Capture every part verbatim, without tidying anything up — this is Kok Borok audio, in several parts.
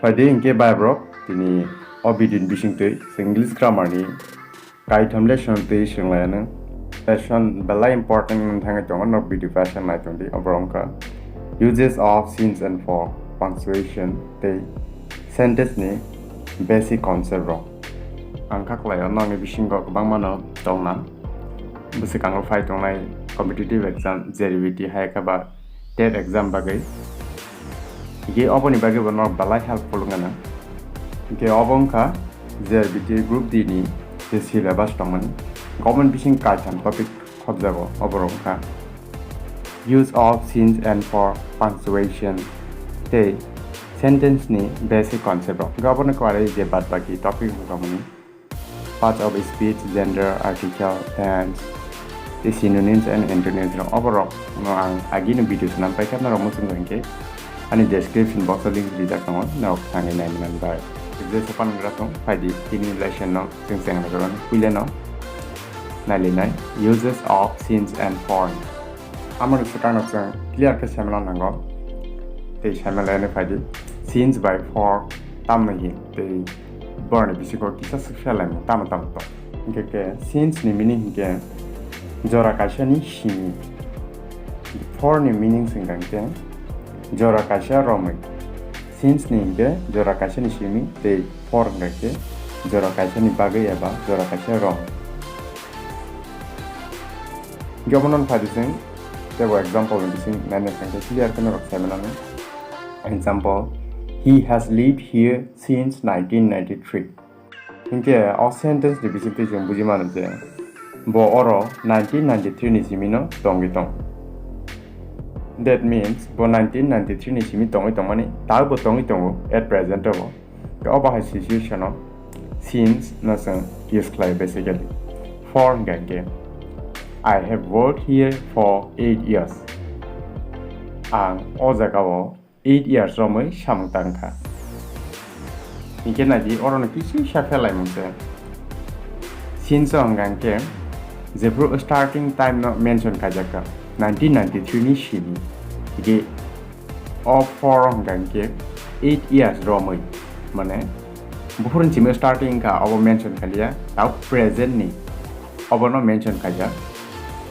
Phaidi hinkhe bai borok tini o video ni bisingtwi chwng English grammar ni kaitham lesson twi swnglaiyano. Lesson belai important wng thangwi tongo, nok video paisa nai tongdi. Oborok wngkha uses of since and for, punctuation tei sentence ni basic concept rok. Ang kha khlaio nokni bisingo kwbangmano tongna. Bwswkango phai tongnai competitive exam, J R B T hai khe ba tet exam bagwi. Hingke oboni bagwi bo norok belai helpful wngna. Hingke obo wngkha J R B T group D ni je syllabus tongmani. Obo ni bising kaitham topic khobjago, oborok wngkha use of since and for, punctuation tei sentence ni basic concept rok. Hingke obono kwrwi je bad baki topic rok tongmani. Parts of speech, gender, article, tense, tei synonyms and antonyms rok, oborok no ang agini video swnam paikha, norok muchungwi hinkhe ani description box o link rijak tongo, norok thangwi nai manani bagwi. Je sopan gra thung, phaidi tini lesson no chwng chengna jora no puila no nailinai uses of since and for. Amoni swkang no chwng clear khe saimano nango. Tei saimalaini phaidi since bai for tamno hin tei boroni bisingo kisa swk phelanai tamo tamo to. Hinkhe khe since ni meaning hinkhe jora kaisa ni simi. For ni meaning swngkha hinkhe jora kaisa romwi. Since ni hinkhe jora kaisa ni simi tei for hinkhe jora kaisa ni bagwi eba jora kaisa romwi. Hinkhe obono phaidi chwng teibo example ni bising naina thangkhe clear khe norok saimanani. Example, he has lived here since nineteen ninety-three. Hinkhe o sentence ni bisingtwi chwng buji mano je bo oro nineteen ninety-three ni simi no tongwi tong. That means bo nineteen ninety-three ni simi tongwi tongmani, tabukbo tongwi tongo at present o bo. Obo hai situation o since no chwng use khlai basically. For hinkhe I have worked here for eight years. Ang o jaga o eight years romwi samung tang kha. Hinkhe naidi oro no kisi sa phelai mung se. Since o hinkhe jephru starting time no mention khaijak kha nineteen ninety-three ni simi. Hinkhe o for o hwnkha hinkhe eight years romwi, mane buphuruni simi starting wngkha, obo mention khaliya, tao present ni obono mention khaijak,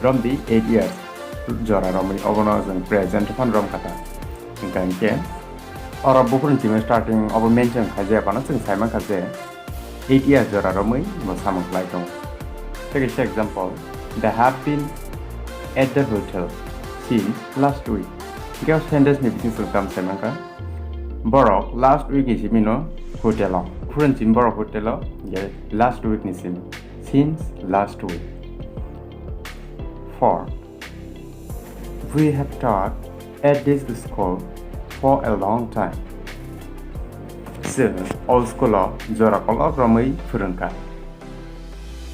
romdi eight years jora romwi, obono chwng present phano romkha ta. Hwnkha hinkhe oro buphuruni simi starting obo mention khaijak, phano chwng saimankha je eight years jora romwi bo samung khlai tongo. Tei kaisa example, they have been at the hotel since last week. Hinkhe o sentence ni bising chwng tamo saimankha, borok last week ni simi no hotel o, phuruni simi borok hotel o, hinkhe last week ni simi, since last week. For we have taught at this school for a long time. Chwng o school o jora kolok romwi phwrwngkha.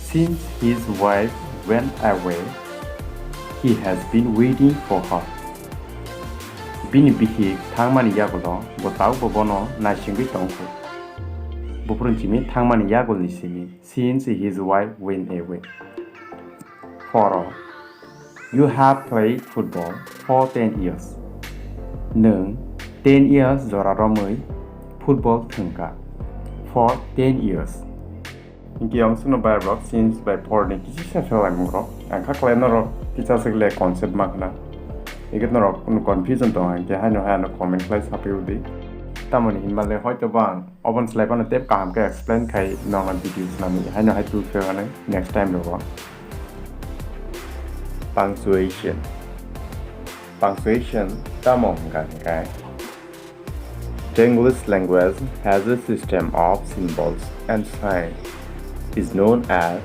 Since his wife went away, he has been waiting for her. Bini bihik thangmani yagulo bo tabukbo bono naisingwi tongkhu. Buphuruni simi thangmani yagulni simi, since his wife went away. For o, you have played football for ten years. Nwng ten years jora romwi football thwngkha. For ten years. Hinkhe ang sino bai rok since bai for ni kisa sa phelai mung rok. Ang kha khlai norok kisa se le concept ma khna. Hinkhe norok kunu confusion tong hinkhe haino hai ano comment khlai saphi udi. Tamoni hinmale hoito bang obon slai phano tep kaham khe explain khai nongna video swnamwi haino hai tu phelani next time rogo. Punctuation. Punctuation tamo hwnkha hwnkhe, the English language has a system of symbols and signs is known as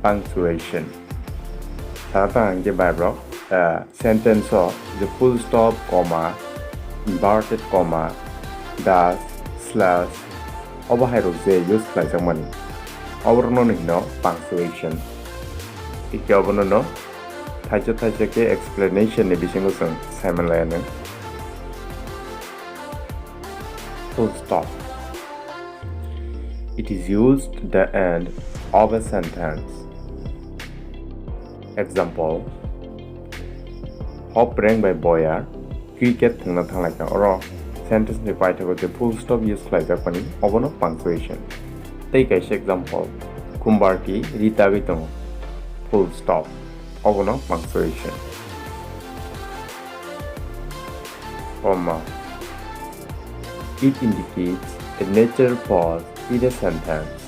punctuation. Sana tang hwnkhe bai borok, eh, sentence o je full stop, comma, inverted comma, dash, slash, obo hai rok je use khlai jakmani, oborokno no hino punctuation. Tei khe obono no thaisa thaisa khe explanation ni bisingo chwng saiman lai anw. Full stop. It is used the end of a sentence. Example, Hopreng bai Boyar cricket thwngna thanglaikha. Oro Sentence ni paithago je full stop use khlaijakmani, obono punctuation. Tei kaisa example, Kumbarti ri tagwi tongo, full stop, obono punctuation. Comma. It indicates a natural pause in a sentence.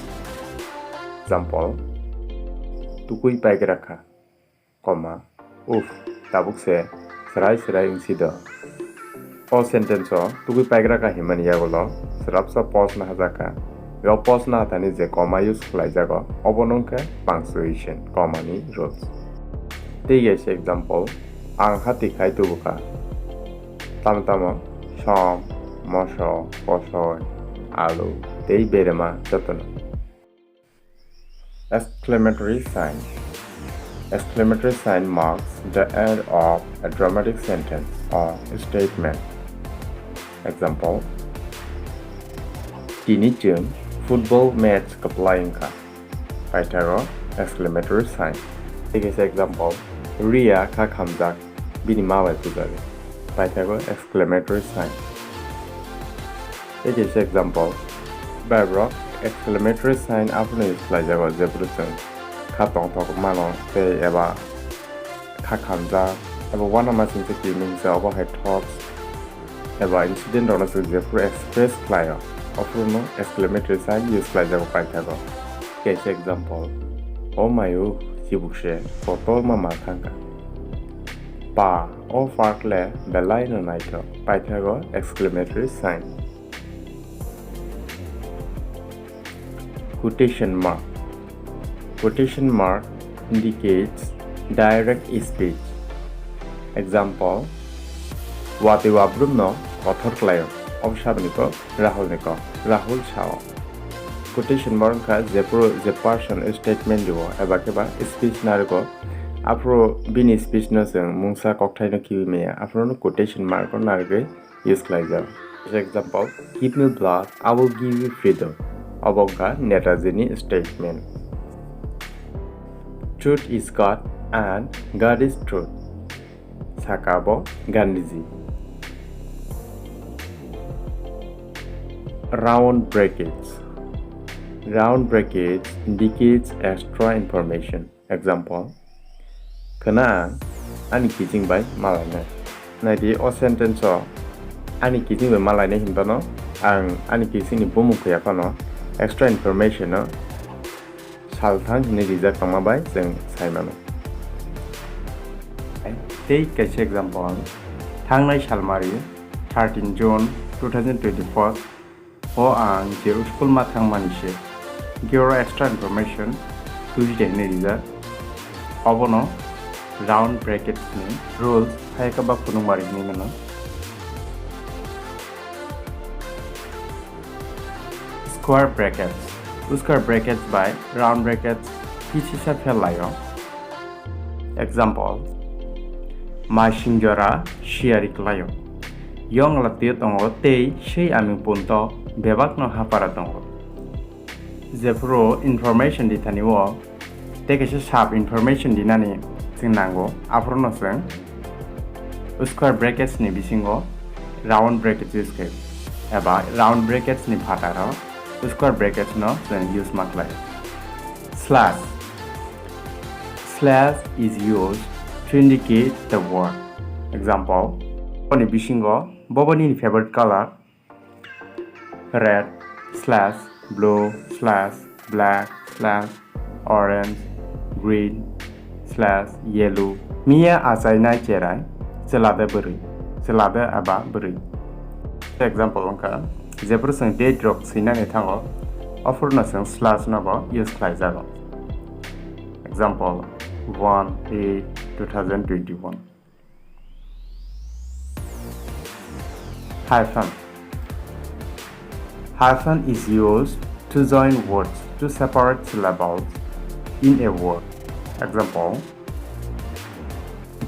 Example, tukui paigra kha, comma, uff, tabuk se srai srai wngsi do. O sentence o tukui paigra kha himani yagulo swrapsa pause nahajak kha. O pause nahathani je comma use khlaijago, obono wngkha punctuation, comma ni rules. Tei kaisa example, ang hati khai tubukha. Tamo tamo som, moso, kosoi, alu, tei berema jotono. Exclamatory sign. Exclamatory sign marks the end of a dramatic sentence or statement. Example, tini chwng football match kwplai wngkha. Paithago exclamatory sign. Tei kaisa example, Ria kha khamjak, bini ma bai bujagwi. Paithago exclamatory sign. Tei kaisa example, bai borok exclamatory sign aphano use khlaijago, jephru chwng kha tongthok mano tei eba kha khamjak eba uanama singcha kini hwnsa obo hai thoughts eba incident rokno chwng jephru express khlaio, aphruno exclamatory sign use khlaijago paithago. Kaisa example, o mayu chibukse kotorma ma thangkha. Pa, o park le belaino naithok, paithago exclamatory sign. Quotation mark. Quotation mark indicates direct speech. Example, watwi wabrumno kothor khlaio, obsabni kok, Rahulni kok, Rahul sao. Quotation mark wngkha jephru je person statement rio eba khe ba speech narwgo, aphuru bini speech no chwng mungsa kokthaino kibi maya, aphuru no quotation mark o narwgwi use khlaijak. For example, "Give me blood, I will give you freedom." Obo wngkha Netaji ni statement. "Truth is God and God is truth," saka bo Gandhiji. Round brackets. Round brackets indicates extra information. Example, khwna ang ani kiching bai malainai. Naidi, o sentence o ani kiching bai malainai hinbano ang ani kiching ni bumung khe yaphano extra information no salthang hinwi rijak tongma bai chwng sai mano. Tei kaisa example, thangnai salmari thirteen June two thousand twenty-four o ang je school ma thangmani se, hwnkhe oro extra information Tuesday hinwi rijak. Obono round brackets ni rules hai khe ba phunukmari hinwi mano. Square brackets. Square brackets bai round brackets kisa fel laio. Example, mai singjora siyari klaio. Yongla twi tongo tei sei aming punto bebakno hapara tongo. Jephuru information di thani o tei kaisa sub information dinani chwng nango, aphuruno chwng square brackets ni bisingo round brackets use khe eba round brackets ni phataro square brackets no chwng use ma khlai. Slash. Slash is used to indicate the word. Example, boni bisingo bobo nini favorite color, red slash blue slash black slash orange green slash yellow. Miya achainai cherai, chwlade bwrwi, chwlade aba bwrwi. Example wngkha, jephuru chwng date rok swinani thango, aphuru no chwng slash no bo use khlai jago. Example, one eight two thousand twenty-one. Hyphen. Hyphen is used to join words to separate syllables in a word. Example,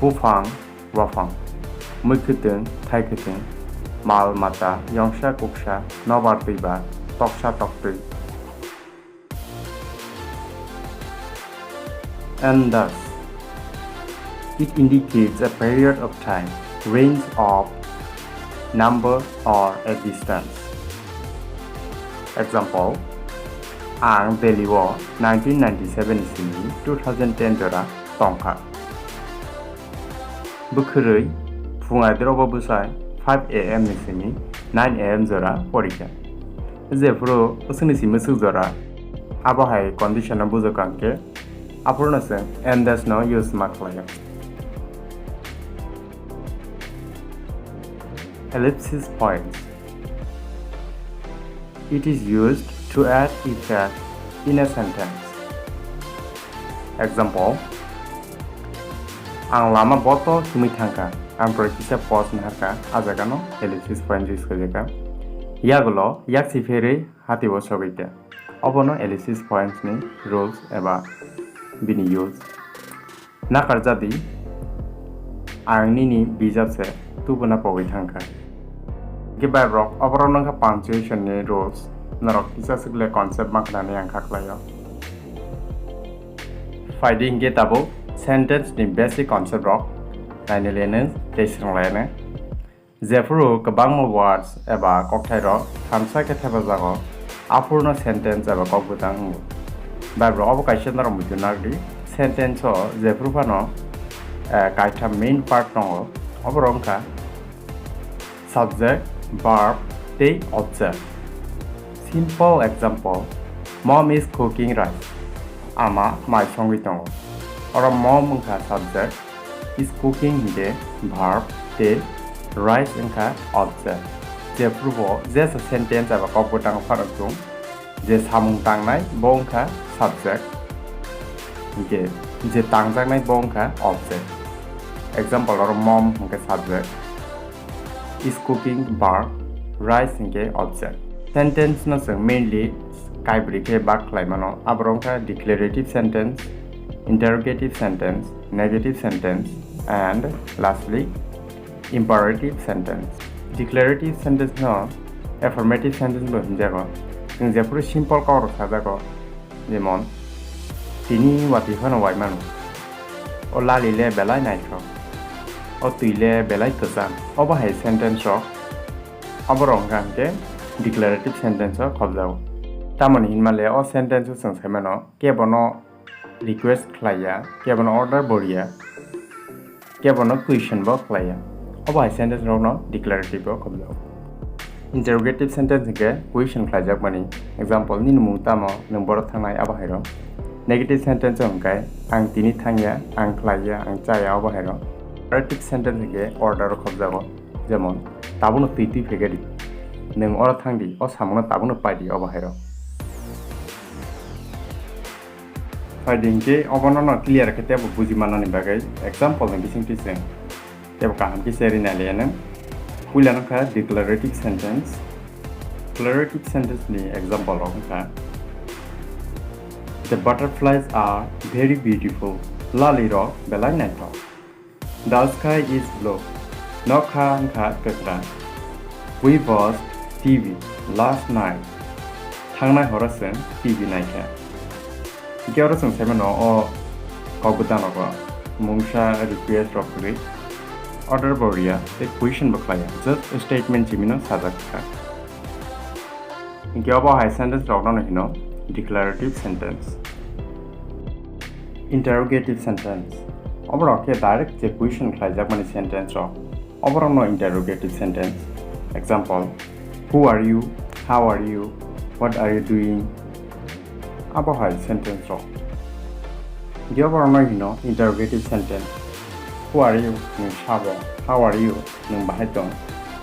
buphang, waphang, mui khwtwng, thai khwtwng, mal mata, yongsa kuksa, nobar twibar, toksa toktwi. And thus, it indicates a period of time, range of number or a distance. Example, ang Delhi o nineteen ninety-seven ni simi two thousand ten jora tongkha. Bwkhwrwi phung aidrobo bwsai five A M ni simi nine A M jora porikha. Jephuru bwswkni simi bwswk jora, abo hai condition no bujokha hwnkhe, aphuru no chwng and dash no use ma khlaio. Ellipsis points. It is used to add effect in a sentence. Example, ang lama boto himwi thangkha, ang pore kisa pause naharkha, a jagano ellipsis point use khaijaka. Yagulo yaksi pherwi hatibo sogwikha. Obono ellipsis points ni rules eba bini use. Nakarjadi, ang nini bijap se tubuna pogwi thangkha. Hwnkhe bai borok oborok nangkha punctuation ni rules, norok kisa swkle concept mankha nani ang kha khlaio. Phaidi hwnkhe tabuk sentence ni basic concept rok nainwi leno tei swrwng laino. Jephuru kwbangma words eba kokthairok thansa khe thepajago, aphuruno sentence eba kokbwtang wngo. Bai borok obo kaisa norok muitu nakdi, sentence o jephuru phano, eh, kaitham main part tongo, oborok wngkha subject, verb tei object. Simple example, Mom is cooking rice. Ama mai songwi tongo. Oro mom wngkha subject, is cooking hwnkhe verb tei rice wngkha object. Jephuru bo jesa sentence eba kokbwtang phano chwng je samung tangnai bo wngkha subject, hwnkhe je tangjaknai bo wngkha object. Example, oro mom hwnkhe subject, is cooking verb, rice hwnkhe object. Sentence no chwng mainly kaibrwi khe bak khlai mano, aborok wngkha declarative sentence, interrogative sentence, negative sentence, and lastly, imperative sentence. Declarative sentence no affirmative sentence bo hwnjago. Chwng jephuru simple kokrok sajago, jemon, tini watwi phano wai mano. O lali le belai naithok. O twi le belai kwchang. Obo hai sentence rok, oborok wngkha hwnkhe declarative sentence o khobjago. Tamoni hinmale o sentence o chwng sai mano, kebono request khlai ya, kebono order bo ri ya, kebono question bo khlai ya. Obo hai sentence rokno declarative o khobjago. Interrogative sentence hwnkhe question khlaijakmani. Example, nini mung tamo, nwng boro thangnai, abo hai rok. Negative sentence o hwnkhe ang tini thang ya, ang khlai ya, ang cha ya, obo hai rok. Imperative sentence hwnkhe order o khobjago. Jemon, tabukno twi twi phege di, nwng oro thang di, o samungno tabukno pai di, obo hai rok. Phaidi hwnkhe obono no clear khe teibo buji mannani bagwi example ni bisingtwi chwng teibo kaham khe cherwi nai liya nw. Puila wngkha declarative sentence. Declarative sentence ni example rok wngkha, "The butterflies are very beautiful." Lali rok belai naithok. The sky is blue. Nokha wngkha kwkhrang. We watched T V last night. Thangnai horo chwng T V naikha. Hwnkhe oro chwng saimano o kokbwtang rogo mungsa request rok kwrwi order bo riya tei question bo khlaiya, just statement simino sajak kha. Hwnkhe obo hai sentence rokno hino declarative sentence. Interrogative sentence. Oborok khe direct je question khlaijakmani sentence rok, oborokno interrogative sentence. Example, "Who are you? How are you? What are you doing?" Abo hai sentence rok. Hwnkhe oborokno hino interrogative sentence. "Who are you?" Nwng sabo. "How are you?" Nwng bahai tong?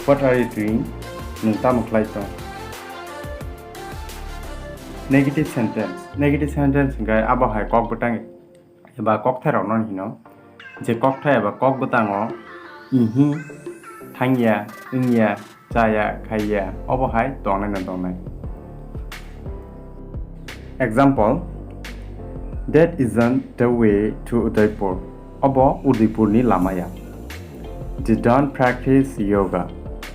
"What are you doing?" Nwng tamo khlai tong? Negative sentence. Negative sentence hwnkhe abo hai kok bwtang eba kokthai rokno hino, je kokthai eba kok bwtango ihi, thangya, wngya, chaya, khaiya, obo hai tongnai no tongnai. Example, "That isn't the way to Udaipur." Obo Udaipur ni lama ya. "They don't practice yoga."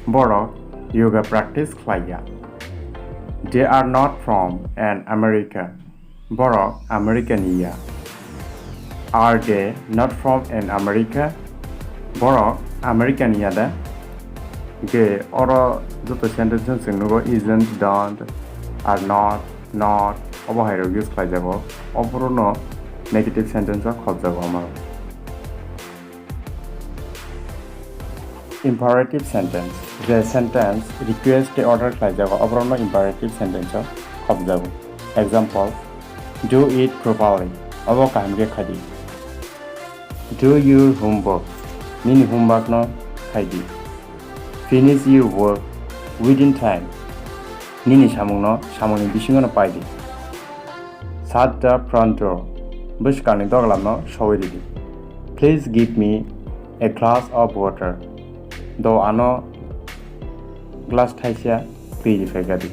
Borok yoga practice khlai ya. "They are not from an America." Borok America ni ya. "Are they not from an America?" Borok America ni ya da? Hwnkhe oro joto sentence o chwng nugo isn't, don't, are not, not, obo hai rok use khlai jago. Oborokno negative sentence o khop jago omo. Imperative sentence, je sentence request tei order khlai jago, oborokno imperative sentence o khop jago. Example, do it properly, obo kaham khe khai di. Do your homework, nini homework no khai di. Finish your work within time, nini samung no samung ni bisingo no pai di. Shut the front door, bwswkang ni doglam no soi ridi. Please give me a glass of water, do ano glass thaisa twi rifai gadi.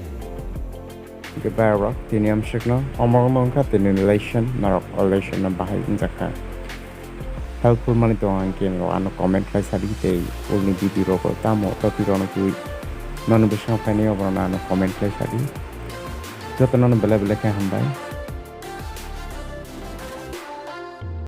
Hwnkhe bayarok tini amswkno omo wngkha tini lesson, norok o lesson no bahai wngjakha. Helpful mani tongo hwnkhe norok ano comment khlai sadi tei ulni video rogo tamo topic rokno twi nono bwskango phainai oborokno ano comment khlai sadi. Jotono belai belai khe hambai.